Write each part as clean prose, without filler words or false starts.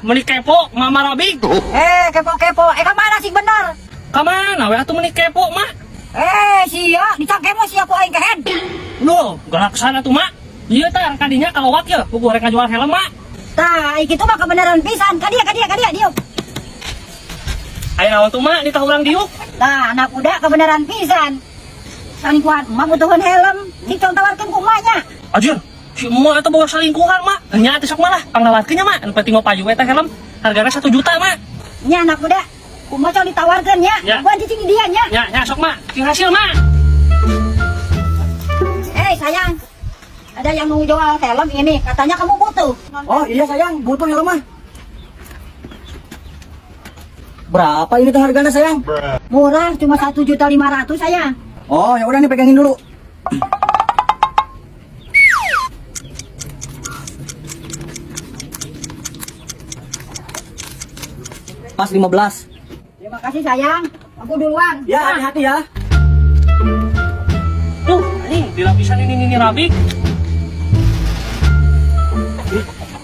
Meuni kepo Mama Rabig. Eh, kepo-kepo. Eh, kemana sih bener? Kamana we atuh meuni kepo, Mak? Eh, sia, dicangkemo sia ku aing kehen. Loh, galak sana tuh, Mak. Iya tah kadinya kalawat ya, ku rek ngajual helm, Mak. Tah, kitu mah kebenaran pisan. Kadia, kadia, kadia, diuk. Aya naon tuh, Mak, ditah urang diuk. Tah, anak muda kebenaran pisan. Salingkuhan emak butuhan helm. Cik tong tawarkeun ku emaknya. Anjir, si emak eta bawa salingkuhan, Mak. Nya atuh sok malah pangnawarkeun nya, Mak. Anu penting mah payu eta helm. Hargana 1 juta, Mak. Nya anak muda, kumaha cong ditawarkeun nya. Ya. Buan cicing di dia nya. Nya, nya sok, Mak. Cing hasil, Mak. Eh, sayang. Ada yang mau jual helm ini, katanya kamu butuh. Oh iya sayang, butuh helm mah. Berapa ini tuh harganya sayang? Murah, cuma 1.500.000 sayang. Oh ya udah nih pegangin dulu. Pas 15. Terima kasih sayang. Aku duluan. Ya hati-hati ya. Duh, anjing dilapisan ini Rabig.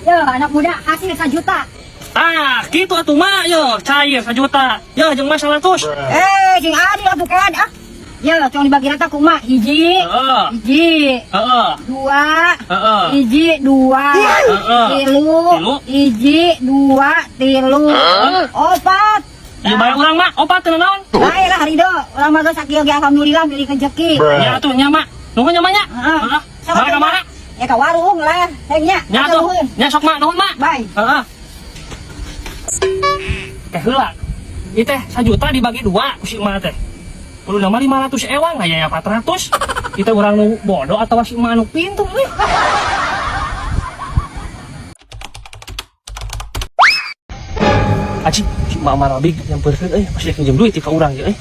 Ya, anak muda, hasil 1 juta. Ah, gitu atuh, Mak. Yo, cair 1 juta. Yo, jeung Mas 100. Eh, sing adil atuh kan. Ah. Ya, cong dibagi rata kumaha? Hiji. Heeh. Hiji. Heeh. Dua. Heeh. Hiji, dua. Heeh. Tilu. Tilu. Hiji, dua, tilu. Opat. Ya bayar urang, Mak. Opat teu naon? Bae lah ridho. Urang mah geus sakieu ge alhamdulillah milik rezeki. Ya atuh nya, Mak. Nuhun nya, Mak nya. Heeh. Heeh. Mana ka mana? Ya ka warung lah, heng nya. Nya atuh. Nuhun. Nya sok, Mak, nuhun, Mak. Bye. Heeh. Teh heula. Ieu teh 1 juta dibagi 2 ku si emak teh. Kudu nama 500 ewang aya ya 400. Kita urang nu bodoh atau si emak nu pintu euy. Aci, si Mama Rabig nyamperkeun euy, pasti pinjem duit ka urang ye euy.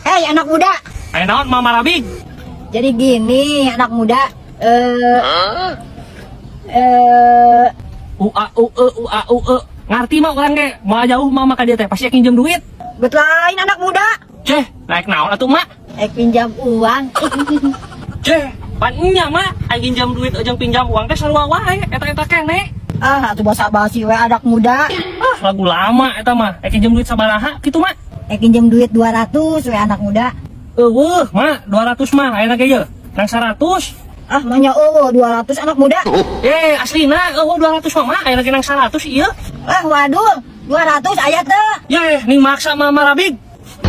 Hei anak muda. Aya naon Mama Rabig? Jadi gini anak muda, U A U E U A U E. Ngarti mah urang ge, moal jauh mama ka dieu teh pasti pinjem duit. Bet lain anak muda. Ceh, naik naon atuh, Mak? Eh pinjam uang. Ceh, pan nya, Mak, aing pinjam duit jeung pinjam uang teh sarua wae, eta-eta keneh. Ah, atuh basa basi we anak muda. Ah, lagu lama eta mah. Aing pinjam duit sabaraha kitu, Mak? Eh pinjam duit 200 we anak muda. Eueuh, Mak, 200 mah ayeuna ge ye. Nang 100. Ah, manya eueuh 200 anak muda. Eh, aslina eueuh 200 mah, Mak, ayeuna ge nang 100 ieu. Ah, waduh, 200 aya teu. Ye, ning maksa Mama Rabig.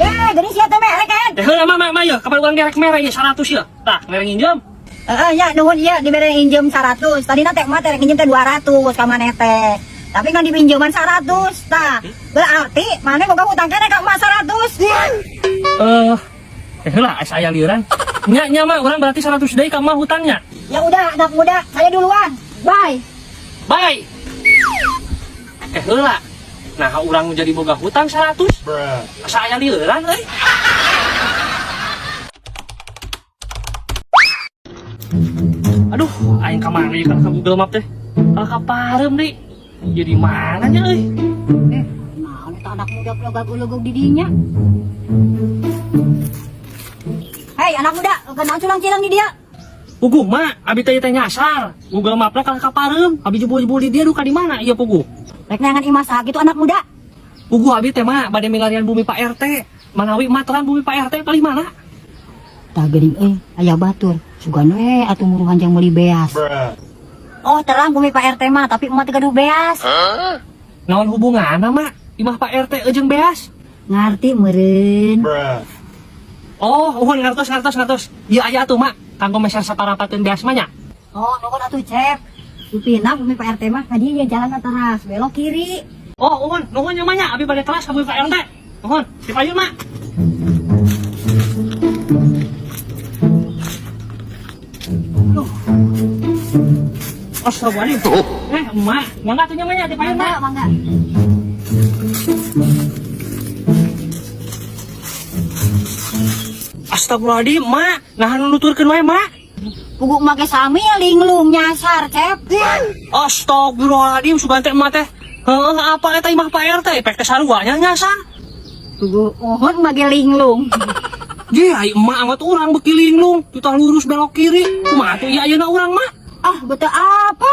Eh, geuning sia teh mere kan. Eh, heula, Mak, Mak, ye, kapan urang ge rek mere ye 100 ye. Tah, mere nginjem. Heeh, ya nuhun ieu dibere injem 100. Tadina teh emak teh rek nginjem teh 200 ka maneh teh. Tapi kan dipinjeman 100. Tah, berarti maneh boga hutang keneh ka emak 100. Eh, heula asa aya lieuran. Nya nya Mak, urang berarti 100 deui ka emak hutangnya. Ya udah, anak muda, saya duluan. Bye. Bye. Eh, heula. Nah, urang jadi boga hutang 100. Asa aya lieuran euy. Aduh, aing ka mana ieu ka Google Map teh? Kalah ka pareum deui. Jadi mana nya euy? Eh, naon eta anak muda pelogag-ulogog di dinya? Hei, anak muda, kenaon culang-cilang di dia? Puguh, Mak, abi teh teh nyasar. Google Map-na kalah ka pareum. Abi jebul-jebul di dia duka di mana ieu puguh? Rek neangan imah saha kitu anak muda? Puguh abi teh, Mak, bade milarian bumi Pak RT. Manawi materan bumi Pak RT paling mana? Tah geuning euy, aya batur. Sugan we atuh muruhan jang meuli beas. Oh, terang bumi Pak RT mah, tapi emak teh gaduh beas. Naon hubunganna, Mak? Imah Pak RT jeung beas? Ngarti meureun. Oh, uhun ngartos ngartos ngartos. Ieu aya atuh, Mak. Kanggo meser saparapateun beas mah nya. Oh, nuhun atuh, Cep. Dupina bumi Pak RT mah tadi ya jalan teras, belok kiri. Oh, uhun, nuhun nya mah nya, abi bade kelas ka bumi Pak RT. Nuhun, si payun, Mak. Duh. Astagfirullahaladzim. Eh, emak, mangga tuh nya mah nya, di payun, Mangga, Mak. mangga. Astagfirullahaladzim, Mak. Nah, nuturkeun wae, Mak. Puguh make sami linglung nyasar, Cep. Astagfirullahaladzim, sugan teh emak teh. Heeh, apa eta imah Pak RT? Pek teh sarua nya nyasar. Puguh uhun make linglung. Ye, ai emak anggot urang beuki linglung, tutah lurus belok kiri. Kumaha tuh ieu ayeuna urang, Mak? Ah, betul apa?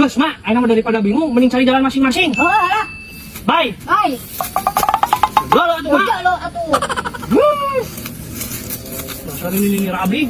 Geus, Mak, ayeuna mah daripada bingung mending cari jalan masing-masing. Oh, lah. Bye. Bye. Lolo atuh, Mak. Udah lo atuh. Dasar ini ini Rabi.